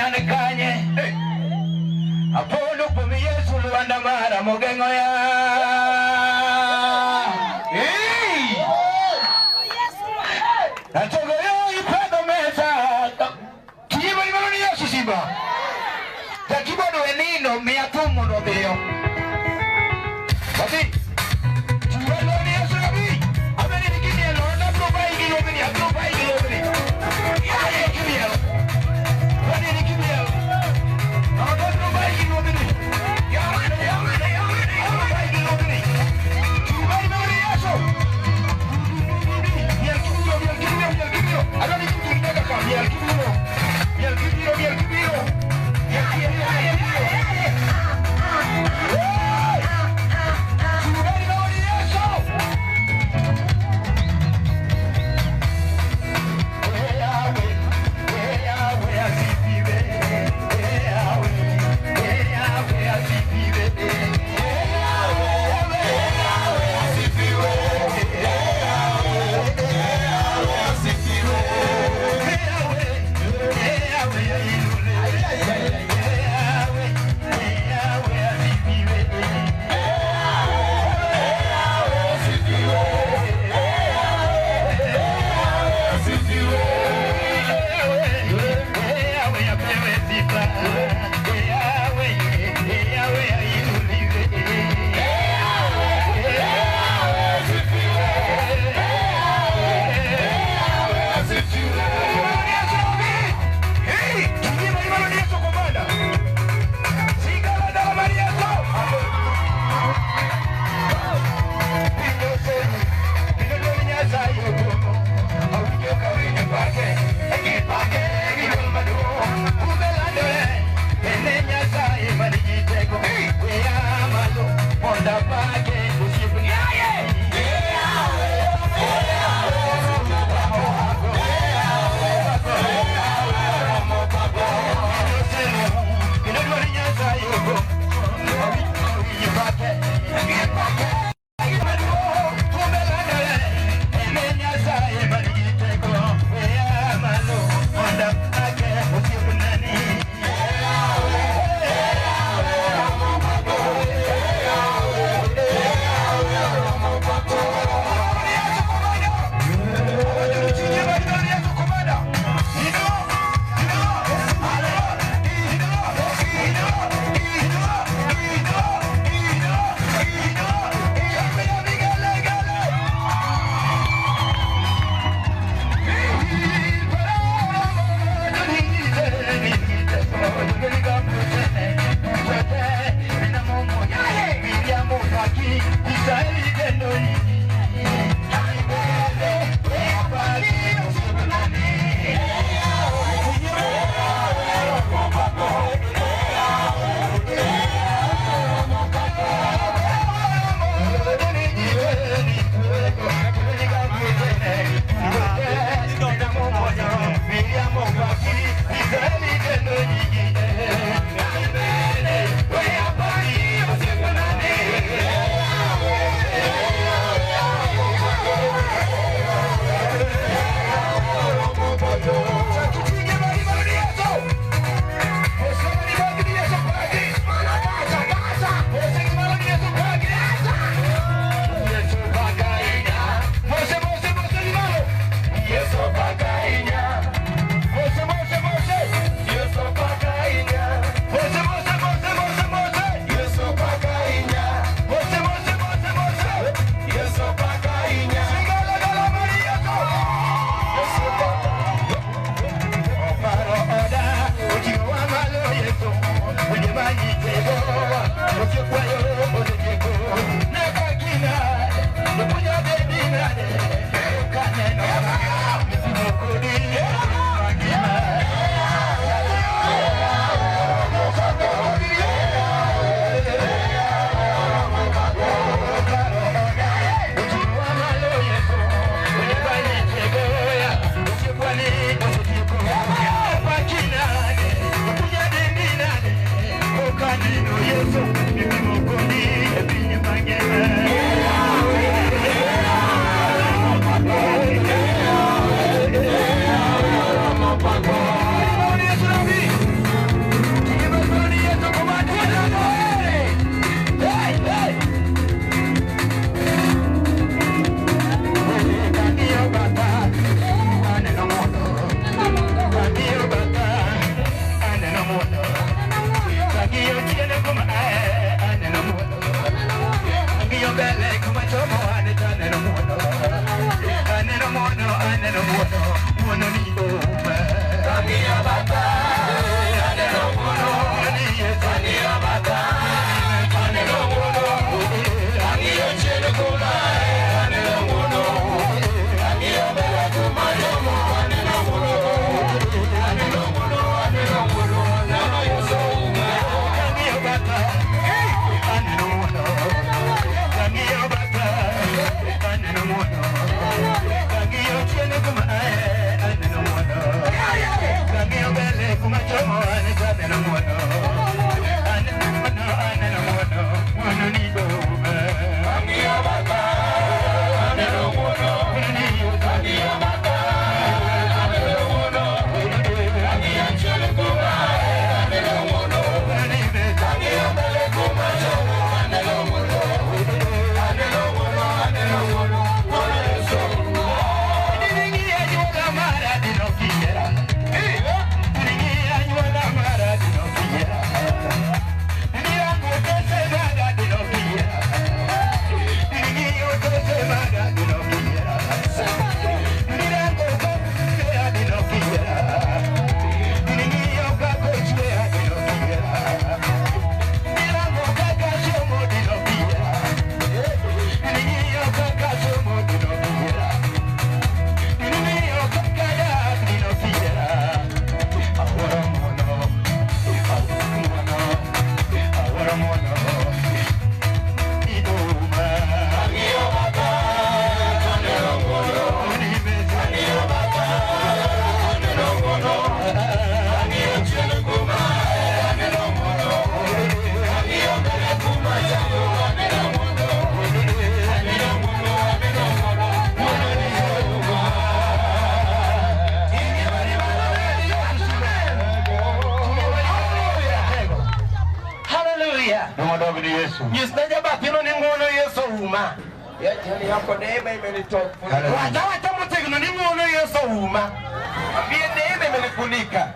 An kanye? Apondo kuom Yesu lwanda mara mogeng'o ya. Hey! Atogo yo ipedho mesa. Tiyo imano ni Yesu simba. Takibodo e nindo miya thum mondo odhiyo. Wadhi. Tiyo ni Yesu nabi. Abeni ni kimielo, abiro bayi gi lobni, abiro bayi gi lobni. Yaye kimielo. Wani ni kimielo. Abiro bayi gi lobni. Yaye, yaye, yaye, abiro bayi gi lobni. Tiyo imano ni Yesu. Miel kibiro, miel kibiro, miel kibiro. Adwani ji nyaka ka, miel kibiro. Miel kibiro, miel kibiro. Miel kibiro, miel kibiro. Hey! Tiyo imano ni Yesu. Pak ni Yesu. Nyisne jabathino ni ng'wono Yesu ouma. Jirani yako neema imenitoa. Wacha wacha motegno ni ng'wono Yesu ouma. Mwambie neema imenifunika.